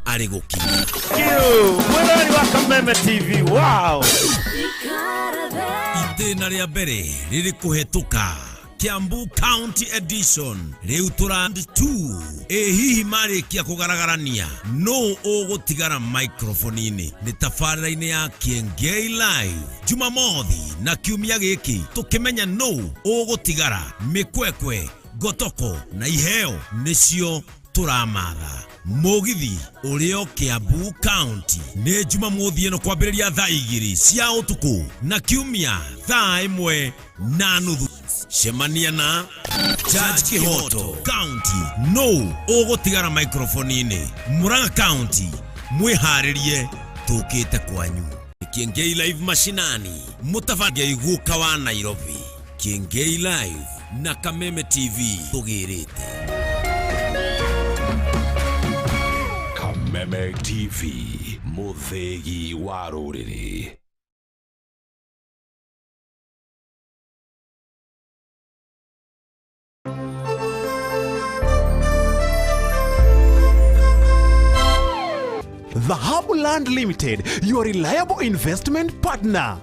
Arĩ gũkinya. Mwĩroreri wa Kameme TV, wow! Itĩna rĩa mbere rĩrĩ kũhetũka Kiambu County Edition rĩu tũrand 2. Ĩ hihi marĩkia kũgaragarania nũ ũgũtigara microphone-inĩ? Nĩ tabarĩra-inĩ ya Kiengei Live Jumamothi na kiumia gĩkĩ, tũkĩmenya nũ ũgũtigara. Mĩkwekwe, ngotoko na iheo nĩcio tũramatha. Mũgithi ũrĩ o Kiambu County nĩ Jumamothi ĩno kwambĩrĩria thaa 2 cia ũtukũ na kiumia thaa 1:30. Cemania na Judge Kihoto County, no ũgũtigara microphone-inĩ. Murang'a County, mwĩharĩrie, tũkĩte kwanyu. Kiengei Live mashinani, mũtabangia guka wa Nairobi. Kiengei Live na Kameme TV, tũgĩrĩte. Kameme TV, mũthĩgi wa rũrĩrĩ. Dhahabu Land Limited, your reliable investment partner.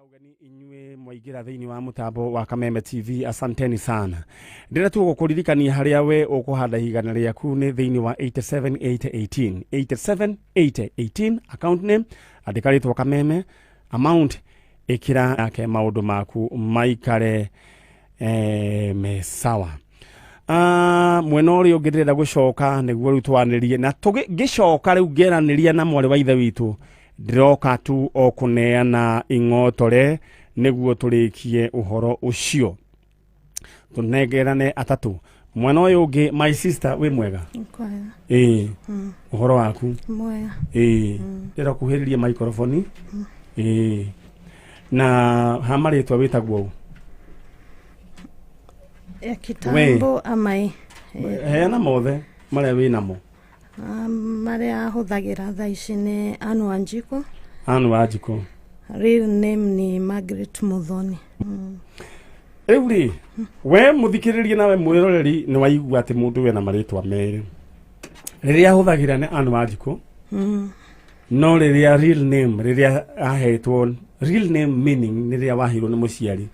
Ugeni inyuĩ mwaingĩra thĩinĩ wa mũtambo wa Kameme TV, asanteni sana. Ndĩrenda tu gũkũririkania harĩa we ũkũhanda igana rĩaku nĩ thĩinĩ wa 87818, 87818. Account name andĩka rĩtwa Kameme, amount ĩkĩra yake, maũndũ maku maikare me sawa. Mwena ũrĩa ũngĩ ndĩrenda gũcoka nĩguo rĩu twanĩrie na ngĩcoka rĩu ngeranĩria na mwarĩ wa ithe witũ, ndĩroka tu o kũneana ing'otore nĩguo tũrĩkie ũhoro ũcio, tũnengerane atatũ. Mwena ũyũ ũngĩ, my sister, wĩ mwega? Kwega. Ĩĩ, ũhoro waku? Mwega. Ĩĩ, ndĩrenda kuhĩrĩria microphone. Ĩĩ, na ha marĩtwa wĩtagwo ũ? Ya kitambo ama ĩ? Heana mothe marĩa wĩ namo. Marĩa hũthagĩra thaa ici nĩ Ann Wanjiku. Ann Wanjiku. Real name ni Margaret Muthoni. Rĩu rĩ, we mũthikĩrĩrie nawe mwĩroreri, nĩ waigua atĩ mũndũ wena marĩtwa merĩ. Rĩrĩa ahũthagĩra nĩ Ann Wanjiku, no rĩrĩa real name, rĩrĩa ahetwo real name, meaning rĩrĩa waheirwo nĩ mũciari,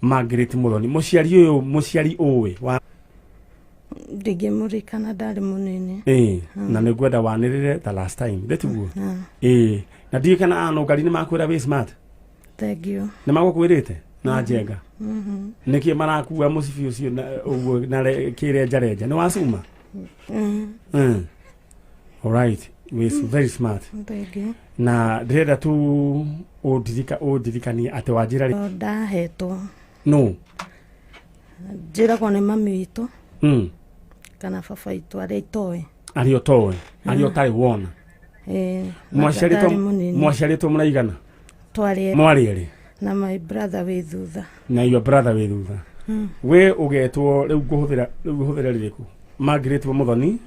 Margaret Muthoni. Mũciari ũyũ, mũciari ũĩ wa? Ndingĩmũririkana, ndarĩ mũnini. Ĩĩ, na nĩ ngwenda wanĩrĩre ta last time ndĩtiguo. Ĩĩ, na ndiũĩ kana anũngari nĩ makwĩra wĩ smart. Thank you. Nĩ magũkwĩrĩte na njenga nĩkĩ marakua mũcibi ũcio ũguo na kĩrenjarenja nĩ wacuma. Alright, wĩ very smart. Thank you. Na ndĩrenda tu ũndirikanie atĩ wanjĩra Ndahetwo. No. Njĩragwo nĩ mami witũ kana baba witũ, arĩa itoĩ. Arĩa ũtoĩ, arĩa ũtarĩ wona. Ĩĩ, na Mwaciarĩtwo ndarĩ mũnini. Mwaciarĩtwo mũraigana? Twarĩ Mwarĩ erĩ? Na my brother wĩ thutha. Na your brother wĩ thutha. We ũgetwo rĩu, ngũhũthĩra rĩu ngũhũthĩra rĩrĩkũ? Margaret Muthoni.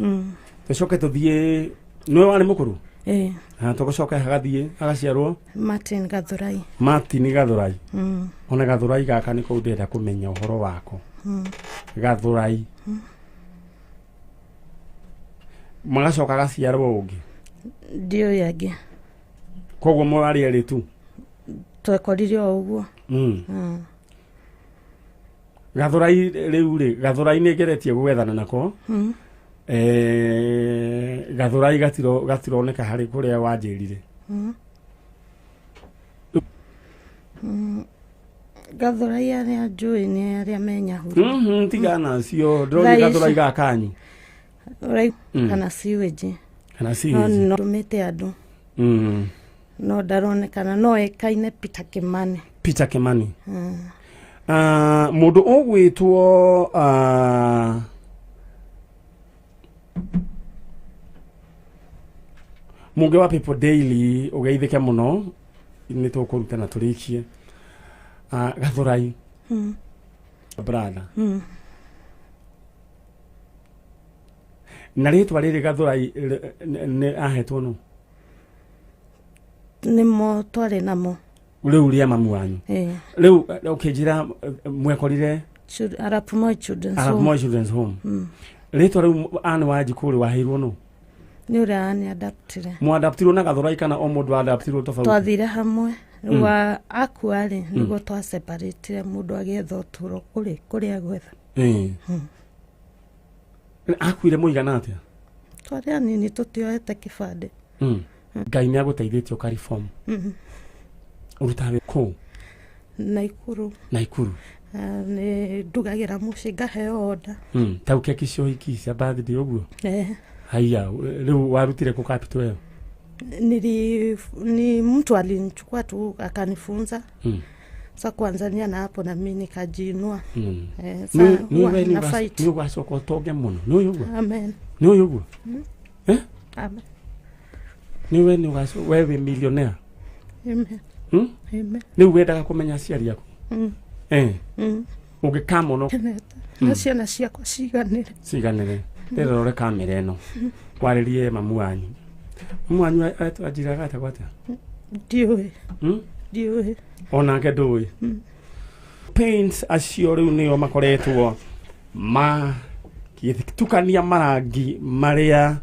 Tũcoke tũthiĩ, nĩwe warĩ mũkũrũ? Ĩĩ. Ha, tũgũcoka hagathiĩ hagaciarwo Martin Gathurai. Martin Gathurai. Ona Gathurai gaka nĩko ndĩrenda kũmenya ũhoro wako. Gathurai magacoka gaciarwo ũngĩ? Ndiũĩ angĩ. Koguo mũrarĩ erĩ tu? Twekorire o ũguo. Gathurai rĩu rĩ, Gathurai nĩ ngeretie gwethana nako. Gathurai gatironeka harĩ kũrĩa wanjĩrire. Gathurai arĩa njũĩ nĩ arĩa me Nyahururu. Tigana nacio, ndĩroria Thaa ici. Gathurai ga kanyu. Kana sewage. Kana No sewage. no ndũmĩte andũ. No ndaronekana, no ekaine Peter Kimani. Peter Kimani. Mũndũ ũgwĩtwo Mũngĩ wa People Daily, ũgeithĩke mũno, nĩ tũkũruta na tũrĩkie. Gathurai brother na rĩtwa rĩrĩ Gathurai nĩ ahetwo nũ? Nĩmo twarĩ namo. Rĩu rĩa mamu wanyu. Rĩu ũkĩnjĩra mwekorire Arap Moi Children's Arap Home. Moi Children's Home. Rĩtwa rĩu Anne Wanjikũ rĩ waheirwo nũ? Nĩ ũrĩa Anne adaptire. Mwadaptirwo na Gathũrai kana o mũndũ adaptirwo tofauti? Twathire hamwe. Rĩu akua rĩ nĩguo twaseparatire mũndũ agĩetha ũtũũro kũrĩa gwetha. Akuire mũigana atĩa? Twarĩ anini tũtioete kĩbandĩ. Ngai nĩ agũteithĩtie ũka reform. Ũrutaga wĩra kũ? Naikuru. Naikuru. Nĩ ndugagĩra mũciĩ ngaheo order. Ta keki cia ũhiki cia birthday ũguo? Haiya, rĩu warutire kũ capital ĩyo? Ni mtu alinichukua tu akanifunza. Sa kuanzania na hapo na mimi nikajiinua. Sa huwa na fight. Nĩ ũgacoka ũtonge mũno. Nĩ ũyũ ũguo? Amen. Nĩ ũyũ ũguo? Amen. Nĩ we nĩ ũgacoka we wĩ millionaire. Amen. Amen. Rĩu wendaga kũmenya aciari aku? Ũngĩkamona Na ciana ciakwa ciganĩre. Ciganĩre. Rĩrĩa rore kamera ĩno. Warĩrie mamu wanyu. Mamu wanyu anjĩraga etagwo atĩa? Ndiũĩ. Ndiũĩ. Onake ndũĩ. Paints acio rĩu nĩo makoretwo magĩtukania marangi marĩa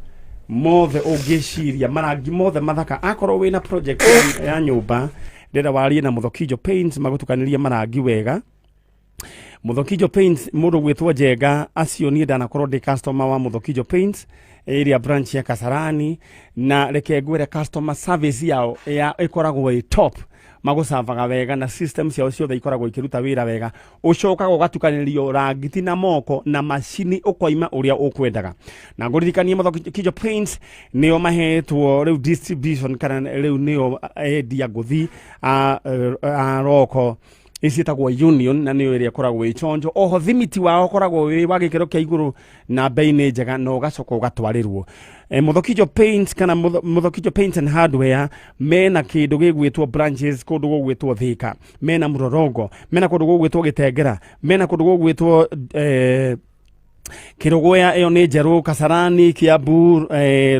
mothe ũngĩciria, marangi mothe mathaka. Akorwo wĩna project ya nyũmba, ndĩrenda warie na Muthokinjo Paints magũtukanĩrie marangi wega. Muthokinjo Paints mũndũ gwĩtwo Njenga, acio niĩ ndanakorwo ndĩ customer wa Muthokinjo Paints area branch ya Kasarani, na reke ngwĩre customer service yao ya ĩkoragwo ĩ top, magũcavaga wega na system ciao ciothe ikoragwo ikĩruta wĩra wega. Ũcokaga ũgatukanĩrio rangi ti na moko na macini ũkoima ũrĩa ũkwendaga. Na ngũririkanie Muthokinjo Paints nĩo mahetwo rĩu distribution, kana rĩu nĩo endia ngũthi a roko iciĩtagwo Union, na nĩyo ĩrĩa ĩkoragwo ĩ chonjo. Oho thimiti wao ũkoragwo wĩ wa gĩkĩro kĩa igũrũ na bei nĩ njega, na ũgacoka ũgatwarĩrwo. Muthokinjo Paints kana Muthokinjo Paints and Hardware mena kĩndũ gĩgwĩtwo branches kũndũ gũgwĩtwo Thika, mena Mũrorongo, mena kũndũ gũgwĩtwo Gĩtengera, mena kũndũ gũgwĩtwo Kĩrũgũya, ĩyo nĩ njerũ, Kasarani, Kiambu,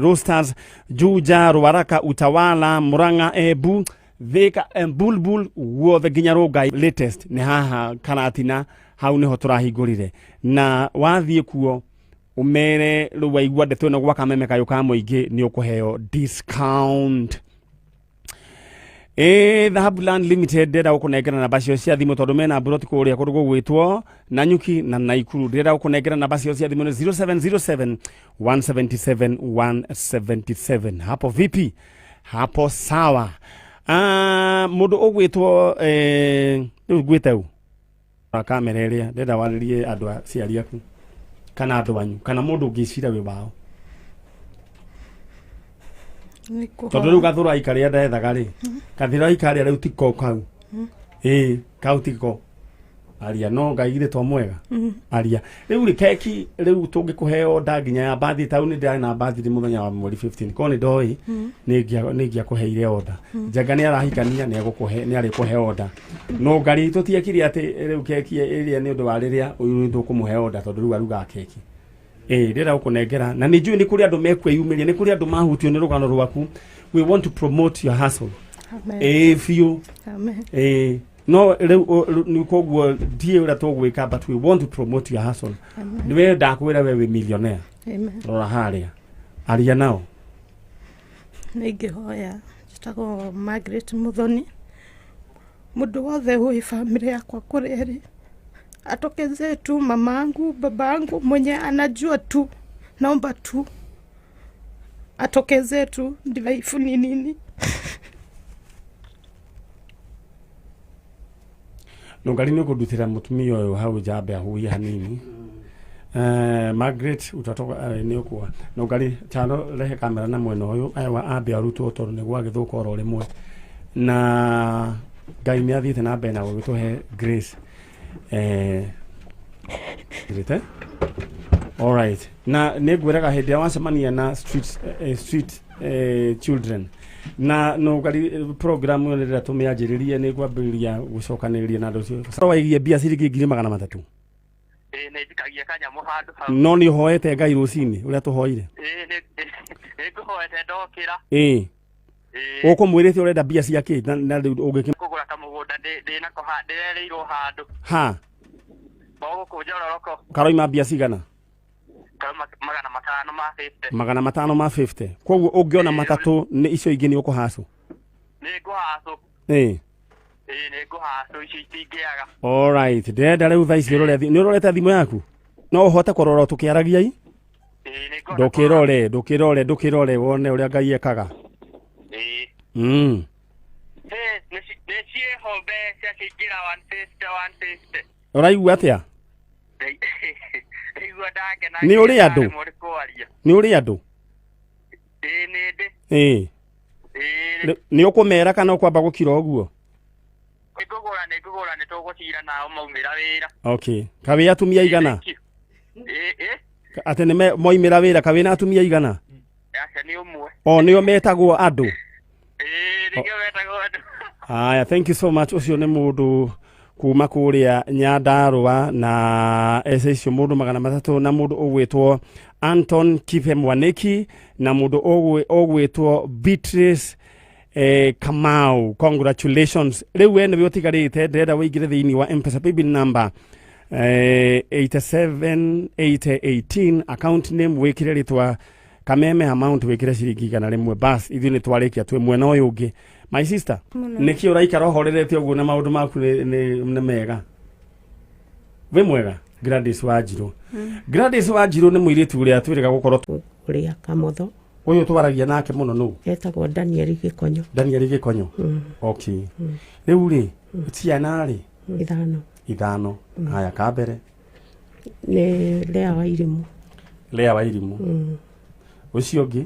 Roasters, Juja, Ruaraka, Utawala, Murang'a, Embu, Thika, Bulbul, guothe nginya Rongai. Latest nĩ haha Karatina, hau nĩho tũrahingũrire. Na wathiĩ kuo ũmere rĩu waigua ndeto ĩno gwa Kameme kayũ ka mũingĩ, nĩ ũkũheo discount. Dhahabu Land Limited ndĩrenda gũkũnengera namba ciao cia thimũ tondũ mena mburoti kũrĩa kũndũ gũgwĩtwo Nanyuki na Naikuru. Ndĩrenda gũkũnengera namba ciao cia thimũ nĩ 0707 177 177. Hapo vipi? Hapo sawa. Mũndũ ũgwĩtwo rĩu ngwĩte ũ kamera ĩrĩa ndĩrenda warĩrie andũ aciari aku kana andũ anyu kana mũndũ ũngĩcira wĩ wao, tondũ rĩu Gathũrai karĩa ndethaga rĩ, Gathũrai karĩa rĩu tiko kau, kau tiko aria no Ngai githĩ to mwega aria. Rĩu rĩ keki rĩu tũngĩkũheo nda nginya ya birthday, tau nĩ ndĩrarĩ na birthday mũthenya wa mweri 15, korwo nĩ ndoĩ nĩ ingĩakũheire order. Njenga nĩ arahikania, nĩ egũkũhe, nĩ arĩkũhe order. No ngari tũtiekire atĩ rĩu keki ĩrĩa nĩ ũndũ wa rĩrĩa ũyũ nĩ tũkũmũhe order tondũ rĩu arugaga keki. Ndĩrenda gũkũnengera na nĩ njũĩ nĩ kũrĩ andũ mekwĩyumĩria, nĩ kũrĩ andũ mahutio nĩ rũgano rwaku. We want to promote your hustle. Biũ. No rĩu nĩ koguo ndiĩ ũrĩa tũgwĩka, but we want to promote your hustle. Nĩ we ndakwĩra we wĩ millionaire. Rora harĩa aria nao. Nĩ ingĩhoya njĩtagwo Margaret Muthoni, mũndũ wothe ũĩ family yakwa kũrĩa ĩrĩ atokezee tu, mamangu, babangu, mwenye anajua tu, naomba tu atokezee tu, ndivaifu ni nini. Nungari nĩ ũkũndutĩra mũtumia ũyũ hau njambe ahuhie hanini. Margaret utatoka nĩ ũkua. Nungari chano rehe kamera na mwena ũyũ aya ambe arutwo tondũ nĩ gwagĩthũka oro rĩmwe. Na Ngai nĩ athiĩte na mbere na gũgĩtũhe grace. Ngirĩte? All right. Na nĩ ngwĩraga hĩndĩ ĩrĩa wacemania na street children na nungari program ĩyo rĩrĩa tũmĩanjĩrĩrie nĩ ngwambĩrĩria gũcokanĩrĩria na andũ acio. Waigie mbia ciringi 300. Nĩ njikagia kanyamũ handũ hau. No nĩ ũhoete Ngai rũcinĩ ũrĩa tũhoire? Nĩ ngũhoete ndokĩra. Ũkũmwĩrĩte ũrenda mbia cia kĩ na rĩu ũngĩkĩ Kũgũra kamũgũnda ndĩnako ndĩrerĩirwo handũ. Ha. Gũkũ Njororoko. Karoima mbia cigana? Karoima 550. 550. Koguo ũngĩona matatũ nĩ icio ingĩ nĩ ũkũhacũ. Nĩ ngũhacũ. Ĩĩ. Ĩĩ nĩ ngũhacũ icio itingĩaga. All right. Ndĩrenda rĩu thaa ici ũrore nĩ ũrorete thimũ yaku? No ũhote kũrora tũkĩaragia i? Ĩĩ nĩ ngũhota. Ndũkĩrore, ndũkĩrore, ndũkĩrore wone ũrĩa Ngai ekaga. Ĩĩ. Mm. Ĩĩ nĩ ciĩho mbeca ciaingĩra 150 150. Ũraigua atĩa? Ndaigua ndakena. Nĩ ũrĩ andũ? Nĩ ũrĩ andũ? Ĩĩ nĩ ndĩ. Ĩĩ. Ĩĩ. Nĩ ũkũmera kana ũkwamba gũkira ũguo? Nĩngũgũra nĩngũgũra nĩ tũgũcira nao maumĩra wĩra. Okay. Kawĩ atumia igana? Ĩĩ. Atĩ nĩ moimĩra wĩra kawĩ na atumia igana? Aca nĩ ũmwe. O nĩo metagwo andũ? Ĩĩ nĩkĩo metagwo andũ. Aya, thank you so much. Ũcio nĩ mũndũ kuma kũrĩa Nyandarũa na eca icio mũndũ 300 na mũndũ ũgwĩtwo Anton Kipe Mwaniki na mũndũ ũgwĩtwo Beatrice Kamau. Congratulations. Rĩu we nĩwe ũtigarĩte, ndĩrenda wĩingĩre thĩinĩ wa M-Pesa paybill number 87818 account name wĩkĩre rĩtwa Kameme, amount wĩkĩre ciringi 100. Bas ithuĩ nĩ twarĩkia twĩ mwena ũyũ ũngĩ. My sister, nĩkĩ ũraikara ũhorerete ũguo na maũndũ maku nĩ mega? Wĩ mwega? Gladys Wanjirũ. Gladys Wanjirũ nĩ mũirĩtu ũrĩa twĩrĩga gũkorwo ũrĩa Kamotho. Ũyũ twaragia nake mũno nũ? Etagwo Daniel Gĩkonyo. Daniel Gĩkonyo. Okay. Rĩu rĩ, ciana rĩ? Ithano. Ithano. Haya, ka mbere. Nĩ Lea Wairimũ. Lea Wairimũ. Ũcio ũngĩ?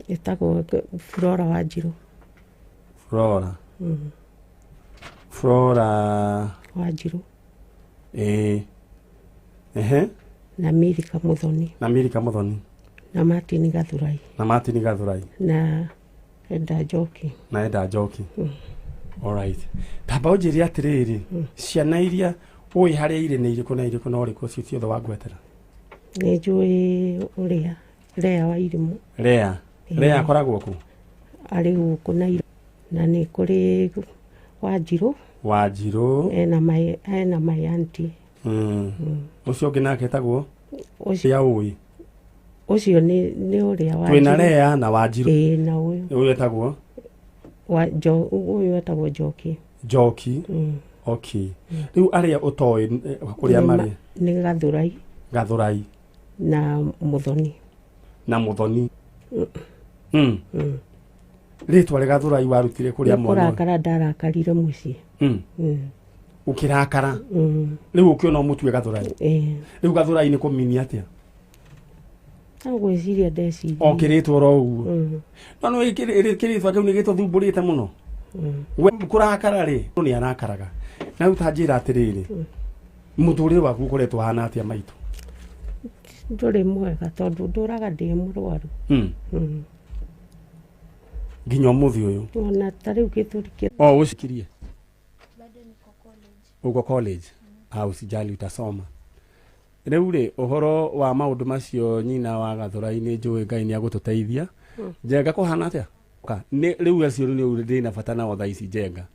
Etagwo Flora Wanjirũ. Flora. Flora Wanjirũ. Ĩĩ. Ehe. Na Milika Muthoni. Na Milika Muthoni. Na Martin Gathurai. Na Martin Gathurai. Na Enda Njoki. Na Enda Njoki. All right. Tamba ũnjĩre atĩrĩrĩ, ciana iria ũĩ harĩa irĩ nĩ irĩkũ na irĩkũ na ũrĩkũ ũcio ciothe wangwetera? Nĩ njũĩ ũrĩa Lea Wairimũ. Lea. Lea akoragwo kũ? Arĩ gũkũ na nĩ kũrĩ Wanjirũ. Wanjirũ. Ena my auntie. Ũcio ũngĩ nake etagwo? Ũcio ũĩ. Ũcio nĩ ũrĩa Wanjirũ. Twĩna Lea na Wanjirũ. Ĩĩ na ũyũ. Ũyũ etagwo? Ũyũ etagwo Njoki. Njoki. Okay. Rĩu arĩa ũtoĩ kũrĩa marĩ? Nĩ Gathurai. Gathurai. Na Muthoni. Na Muthoni. Rĩtwa rĩa Gathurai warutire kũrĩa mwana? Kũrakara ndarakarire mũciĩ. Ũkĩrakara? Rĩu ũkĩona ũmũtue Gathurai? Ĩĩ. Rĩu Gathurai nĩ kũmini atĩa? No gwĩciria ndeciria. O kĩrĩtwa oro ũguo. No nĩ kĩrĩtwa kĩu nĩ gĩtũthumbũrĩte mũno. We kũrakara rĩ, nĩ arakaraga. Na rĩu ta njĩra atĩrĩrĩ, mũtũrĩre waku ũkoretwo ũhana atĩa maitũ? Ndũrĩ mwega tondũ ndũraga ndĩ mũrwaru. Nginya ũmũthĩ ũyũ. Ona ta rĩu gĩthũri kĩ. O ũcikirie. Bado niko college. Uko college? Ah, usijali utasoma. Rĩu rĩ, ũhoro wa maũndũ macio nyina wa Gathurai nĩ njũĩ Ngai nĩ agũtũteithia. Njenga kũhana atĩa? Nĩ rĩu acio nĩ ndĩ na bata nao thaa ici Njenga.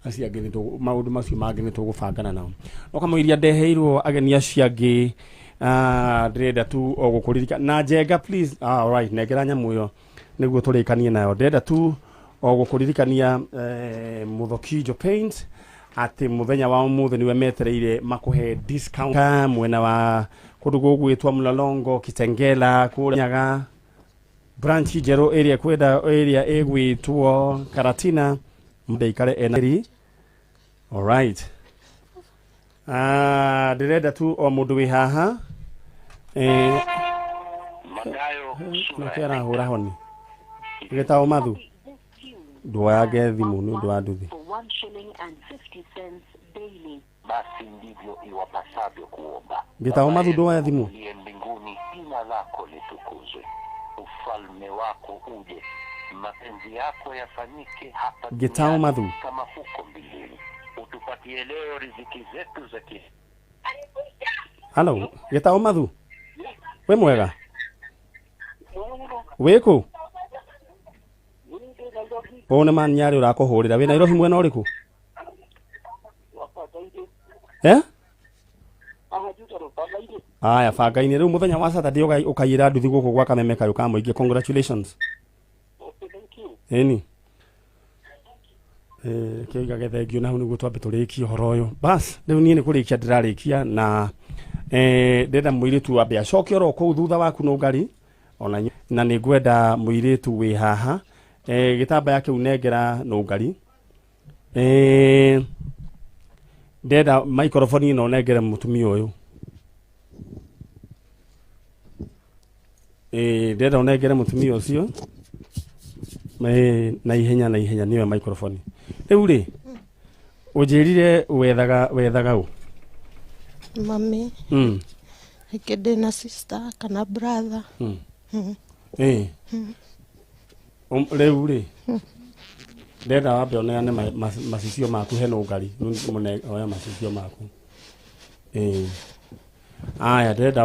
Acio angĩ nĩ maũndũ macio mangĩ nĩ tũgũbangana nao. No kamũiria ndeheirwo ageni acio angĩ, ndĩrenda tu o gũkũririkana. Na Njenga please, all right, nengera nyamũ ĩyo nĩguo tũrĩkanie nayo. Ndĩrenda tu o gũkũririkania Muthokinjo Paint atĩ mũthenya wa ũmũthĩ nĩwe metereire makũhe discount mwena wa kũndũ gũgwĩtwo Mlolongo, Kitengela, kũrĩa Nyaga, branch njerũ ĩrĩa kwenda ĩrĩa ĩgwĩtwo Karatina, ndeikare ena. All right. Ndĩrenda tu o mũndũ wĩ haha. Nake arahũra honi. Gĩtagwo Mathu. Nduoyage thimũ nĩ ũndũ wa nduthi. Basi ndivyo iwapasavyo kuomba. Gĩtagwo Mathu nduoya thimũ. Uliye mbinguni, jina lako litukuzwe, ufalme wako uje, mapenzi yako yafanyike hapa Gĩtagwo Mathu kama huko mbinguni. Utupatie leo riziki zetu za kila. Hello, Gĩtagwo Mathu. Wĩ mwega? Wĩ kũ? Ũyũ nĩ Manyarĩ ũrakũhũrĩra. Wĩ Nairobi mwena ũrĩkũ? Eh? Aya, banga-inĩ. Rĩu mũthenya wa Saturday ũkaiyĩra nduthi gũkũ gwa Kameme kayũ ka mũingĩ. Congratulations. Ĩni. Reke oigage thengio na hau nĩguo twambe tũrĩkie ũhoro ũyũ. Bas, rĩu niĩ nĩ kũrĩkia ndĩrarĩkia na ndĩrenda mũirĩtu ambe acoke oro kũu thutha waku nũngari ona na nĩ ngwenda mũirĩtu wĩ haha gĩtambaya kĩu nengera nũngari. Ndĩrenda microphone ĩno nengere mũtumia ũyũ. Ndĩrenda ũnengere mũtumia ũcio na ihenya na ihenya nĩyo microphone. Rĩu rĩ, ũnjĩrire wethaga ũ? Mami. Rĩngĩ ndĩna sister kana brother. Rĩu rĩ, ndĩrenda wambe ũneane macicio maku he nũngari. Oya macicio maku. Aya, ndĩrenda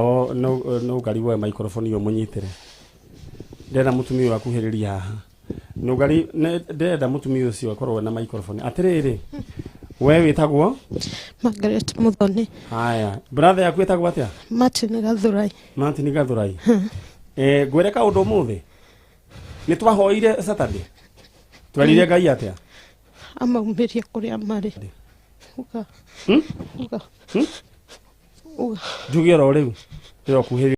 nũngari woe microphone ĩyo mũnyitĩre. Ndĩrenda mũtumia ũyũ akuhĩrĩrie haha. Nũngari, ndĩrenda mũtumia ũcio akorwo na microphone. Atĩrĩrĩ, we wĩtagwo? Margaret Muthoni. Haya, brother yaku ĩtagwo atĩa? Martin Gathurai. Martin Gathurai. Ngwĩre kaũndũ ũmũthĩ. Nĩ twahoire Saturday. Twerire Ngai atĩa? Amaumĩrie kũrĩa marĩ. Uga. Uga. Uga. Njuge oro rĩu. Ndĩrokuhĩrĩria.